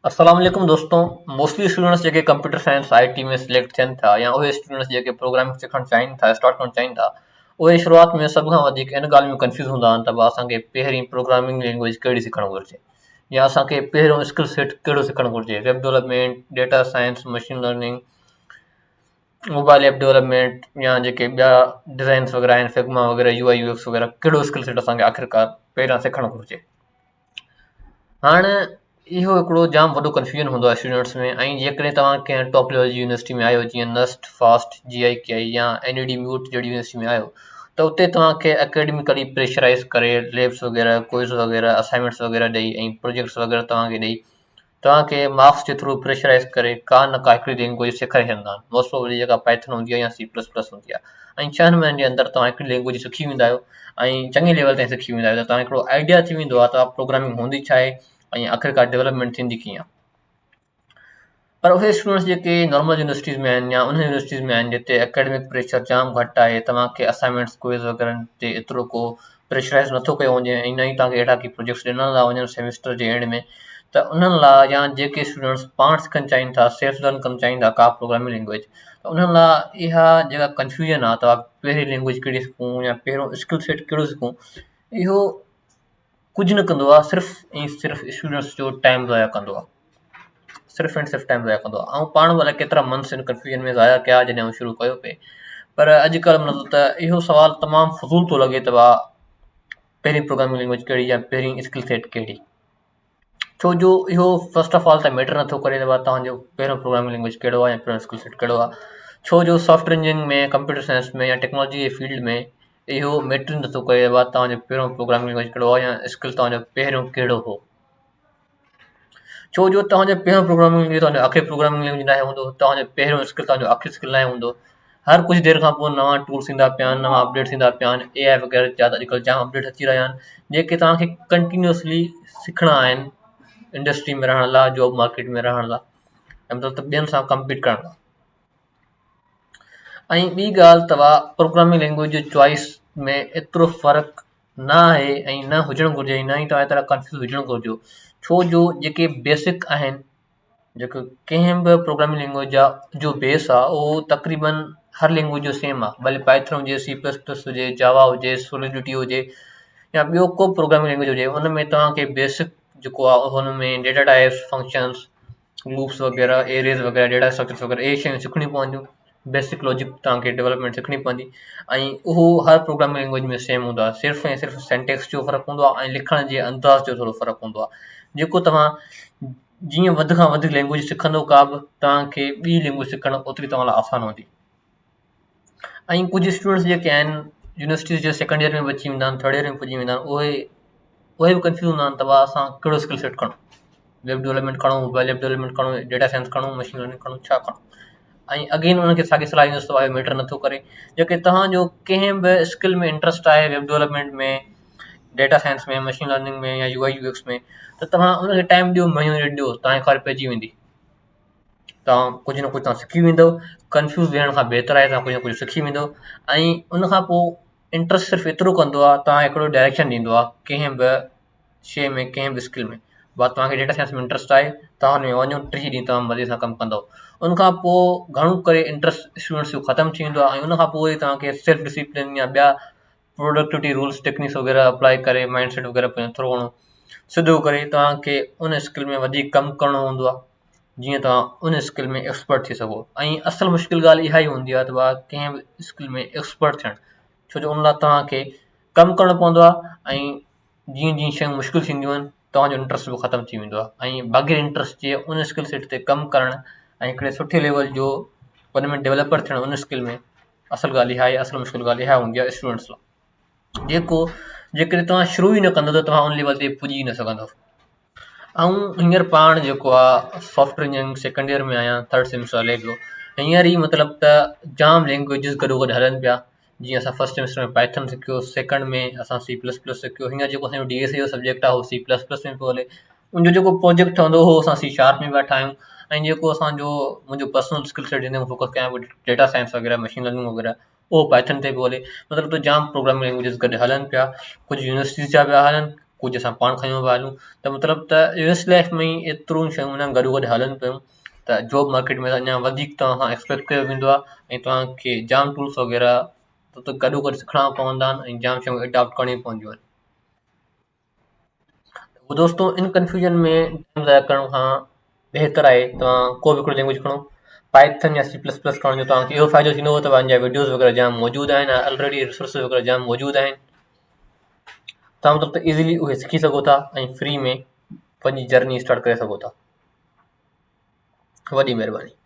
السلام عليڪم دوستو موسٽلي اسٽوڊنٽس جيڪي computer science I T ۾ select ٿين ٿا يا اهي اسٽوڊنٽس جيڪي پروگرامنگ سکڻ چاهين ٿا اسٽارٽ ڪرڻ چاهين ٿا اهي شروعات ۾ سڀ کان وڌيڪ ان ڳالهه ۾ ڪنفيوز هوندا آهن ته ڀا اسان کي پهرين پروگرامنگ لينگويج ڪهڙي سکڻ گهرجي يا اسان کي پهريون اسڪل سيٽ ڪهڙو سکڻ گهرجي web development data science machine learning mobile app development يا جيڪي ٻيا ڊزائنس وغيره آهن فگما وغيره يو آئي يو ايڪس وغيره ڪهڙو اسڪل سيٽ اسان کي آخرڪار پهريان سکڻ گهرجي هاڻ اهو هڪڙو جام وڏو ڪنفيوزن هوندو آهي اسٽوڊنٽس ۾ ۽ جيڪڏهن توهان ڪنهن ٽاپ ليول جي يونيورسٽي ۾ آهيو جيئن نسٽ فاسٽ جي آء ڪي آء يا اين اي ڊي ميوٽ جهڙي يونيورسٽي ۾ آهيو ته اتي توهان کي اڪيڊميڪلي پريشرائز ڪري ليبس وغيره ڪوئز وغيره اسائنمينٽس وغيره ڏئي ۽ پروجيڪٽس وغيره توهان کي ڏئي توهان کي مارڪس جي ٿرو پريشرائز ڪري ڪا نه ڪا هڪڙي لينگويج سيکاري ڇڏيندا آهن موسٽ پرابلي جيڪا پائٿن هوندي آهي يا سي پلس پلس هوندي آهي ۽ ڇهن مهينن جي اندر توهان هڪڙي لينگويج سکي ويندا آهيو ۽ چڱي ليول تائين سکي ويندا آهيو ته توهان هڪڙو آئيڊيا ٿي ويندو آهي ته پروگرامنگ هوندي ڇا آهي ۽ آخرڪار ڊولپمينٽ ٿيندي ڪيئن آهي پر اهي اسٽوڊنٽس جيڪي نارمل يونيورسٽيز ۾ آهن يا انهن يونيورسٽيز ۾ آهن جتي اڪيڊمڪ پريشر جام گهٽ آهي توهان کي اسائنمينٽس ڪوئز وغيره تي ايترو ڪو پريشرائز نٿو ڪيو وڃي ۽ نه ئي توهان کي اهڙا ڪي پروجيڪٽس ڏنا ٿا وڃن سيمسٽر جي اينڊ ۾ ته انهن لاء يا جيڪي اسٽوڊنٽس پاڻ سکڻ چاهين ٿا سيلف لرن ڪرڻ چاهين ٿا ڪا پروگرامنگ لينگويج ته انهن لاء اها جيڪا ڪنفيوزن آهي ته پهرين لينگويج ڪهڙي سکون يا پهريون اسڪل سيٽ ڪهڙو سکون اهو ڪجهه نه ڪندو آهي صرف ۽ صرف اسٽوڊنٽس جو ٽائيم ضايع ڪندو آهي صرف ۽ صرف ٽائيم ضايع ڪندو آهي آئون پاڻ به الائي ڪيترا منٿس ان ڪنفيوزن ۾ ضايع ڪيا جڏهن آئون شروع ڪيو پئي پر اڄڪلهه مطلب ته اهو سوال تمام فضول ٿو لڳي ته ڀاء پهرين پروگرامنگ لينگويج ڪهڙي يا پهرين اسڪل سيٽ ڪهڙي ڇو جو اهو فرسٽ آف آل ته ميٽر نٿو ڪري ته ڀاء توهان جو پهريون پروگرامنگ لينگويج ڪهڙو آهي يا پهريون اسڪل سيٽ ڪهڙو آهي ڇو جو software engineering ۾ computer science ۾ يا ٽيڪنالاجي جي فيلڊ ۾ اهو ميٽر نٿو ڪري ته ڀاء توهان جو پهريون پروگرامنگ لينگويج ڪهڙو آهي يا اسڪل توهان جو پهريون ڪهڙو هو ڇو جو توهان جو پهريون پروگرامنگ لينگويج توهان جو آخري پروگرامنگ لينگويج ناهي هوندو توهان جو پهريون اسڪل توهان جو آخري اسڪل ناهي هوندو هر ڪجهه دير کان پوءِ نوان ٽولس ايندا پيا آهن نوان اپڊيٽس ايندا پيا آهن اي آءِ وغيره جا ته اڄڪلهه جام اپڊيٽس اچي رهيا آهن جيڪي توهان کي ڪنٽينيوسلي سکڻا آهن انڊسٽري ۾ رهڻ لاءِ جاب مارڪيٽ ۾ رهڻ لاءِ مطلب ته ٻين سان ڪمپيٽ ڪرڻ لاءِ ۽ ٻي ڳالهه توهان پروگرامنگ لينگويج جي چوائس ۾ ايترو فرق نه آهي ۽ نه هجڻ گهرجي ۽ نه ئي توهان ايترا ڪنفيوز هجڻ گهرجو ڇو جو جيڪي بيسڪ آهن جيڪو ڪنهن به پروگرامنگ لينگويج جا جو بيس آهي اهو تقريبن هر لينگويج جو سيم آهي ڀلي پائٿن هجي سي پلس پلس هجي جاوا هجي سوليڊٽي هجي يا ٻيو ڪو پروگرامنگ لينگويج هجي ان ۾ توهان کي بيسڪ جيڪو آهي هن ۾ ڊيٽا ٽائپس فنڪشنس لوپس وغيره ايريز وغيره ڊيٽا اسٽرڪچرس وغيره اهي شيون سکڻيون پونديون بيسڪ لاجڪ توهان کي ڊولپمينٽ سکڻي پوندي ۽ اهو هر پروگرامنگ لينگويج ۾ سيم هوندو آهي صرف ۽ صرف سينٽيڪس جو فرق هوندو آهي ۽ لکڻ جي انداز جو ٿورو فرق هوندو آهي جيڪو توهان جيئن وڌ کان وڌ لينگويج سکندو ڪا به توهان کي ٻي لينگويج سکڻ اوتري توهان لاءِ آسان هوندي ۽ ڪجهه اسٽوڊنٽس جيڪي آهن يونيورسٽيز جي سيڪنڊ ايئر ۾ به اچي ويندا آهن ٿرڊ ايئر ۾ پڄي ويندا آهن اهي اهي به ڪنفيوز هوندا آهن ته ڀاءُ اسان ڪهڙو اسڪل سيٽ کڻون ويب ڊولپمينٽ کڻون موبائل ايپ ڊولپمينٽ کڻون ڊيٽا سائنس کڻون مشين لرننگ کڻون ڇا کڻون ۽ اگين انهن کي ساڳي صلاح ڏيندس ته اهو ميٽر نٿو ڪري جيڪي توهان جو ڪنهن به اسڪل ۾ انٽرسٽ آهي web development ۾ data science ۾ machine learning ۾ يا يو I U X ۾ ته توهان ان کي ٽائيم ڏيو مهينو ڏيڍ ڏيو توهان کي خبر پئجي ويندي توهان ڪجهه نه ڪجهه توهان سکي ويندؤ ڪنفيوز ويهڻ کان بهتر آهي توهان ڪجهه نه ڪجهه سکي ويندؤ ۽ ان کان پوءِ انٽرسٽ صرف ايترو ڪندو آهي توهان کي هڪڙو ڊائريڪشن ڏيندو آهي ڪنهن به شيءِ ۾ ڪنهن به اسڪل ۾ ڀاءُ توهان کي ڊيٽا سائنس ۾ انٽرسٽ آهي توهان ان ۾ وڃو 30 ڏينهن توهان مزي سان ڪم ڪندؤ ان کان پوءِ گهڻو ڪري انٽرسٽ اسٽوڊنٽس جو ختم ٿي ويندو آهي ۽ ان کان پوءِ وري توهان کي سيلف ڊسيپلين يا ٻيا پروڊڪٽوٽي رولس ٽيڪنڪس وغيره اپلائي ڪري مائنڊ سيٽ وغيره پنهنجو ٿورو گهڻو سڌو ڪري توهان کي ان اسڪل ۾ وڌيڪ ڪم ڪرڻو هوندو آهي جيئن توهان ان اسڪل ۾ ايڪسپرٽ ٿي سگهو ۽ اصل مشڪل ڳالهه اها ئي هوندي آهي ته ڀاءُ ڪنهن به اسڪل ۾ ايڪسپرٽ ٿيڻ ڇو جو ان لاءِ توهان کي ڪم ڪرڻو پوندو آهي ۽ جيئن جيئن شيون مشڪل ٿينديون آهن توهان جو انٽرسٽ به ختم ٿي ويندو آهي ۽ بغير انٽرسٽ جي ان اسڪل سيٽ تي ڪم ڪرڻ ۽ هڪڙي سٺي ليول جو ان ۾ ڊولپر ٿيڻ ان اسڪل ۾ اصل ڳالهه اها آهي اصل مشڪل ڳالهه اها هوندي آهي اسٽوڊنٽس لاءِ جيڪو جيڪڏهن توهان شروع ئي نه ڪندو ته توهان ان ليول تي پڄي نه سگهندو. آئون هينئر پاڻ جيڪو آهي software engineering second year ۾ آهيان ٿرڊ سيمسٽر هلي پيو هينئر ئي مطلب ته جام لينگويجز گڏو گڏ هلن پيا جيئن اسان فرسٽ سيمسٽر ۾ پائٿن سکيو سيڪنڊ ۾ اسان سي پلس پلس سکيو هينئر جيڪو اسانجو ڊي ايس اي جو سبجيڪٽ آهي اهو سي پلس پلس ۾ پيو هلي ان جو جيڪو پروجيڪٽ ٺهندو هو اسان سي شارپ ۾ پيا ٺاهيون ۽ جيڪو اسانجو منهنجو پرسنل اسڪل سيٽ جنهن تي مان فوڪس ڪيان پيو ڊيٽا سائنس وغيره مشين لرننگ وغيره اهو پائٿن تي پيو هلي مطلب ته جام پروگرامنگ لينگويجز گڏ هلن پيا ڪجهه يونيورسٽيز جا پيا هلن ڪجهه اسان پاڻ کنيو پيا هلون ته مطلب ته يونيورسٽي لائف ۾ ئي ايتريون شيون اڃا گڏو گڏ هلن پيون ته جاب مارڪيٽ ۾ اڃا وڌيڪ توهان کان ايڪسپيڪٽ ڪيو ويندو آهي ۽ توهان کي جام ٽولس وغيره ته گڏو گڏ سکڻا پوندا آهن ۽ جام شيون اڊاپٽ ڪرڻيون پونديون آهن. دوستو ان ڪنفيوزن ۾ ٽائيم ضايع ڪرڻ کان بهتر آهي توهان ڪو به هڪڙو لينگويج کڻو پائٿن يا سي پلس پلس کڻڻ جو توهان کي اهو فائدو ٿيندو ته ان جا وڊيوز وغيره جام موجود آهن آلريڊي ريسورسز وغيره جام موجود آهن توهان مطلب ته ايزلي اهي سکي سگهو ٿا ۽ فري ۾ پنهنجي جرني اسٽارٽ ڪري سگهو ٿا وڏي مهرباني.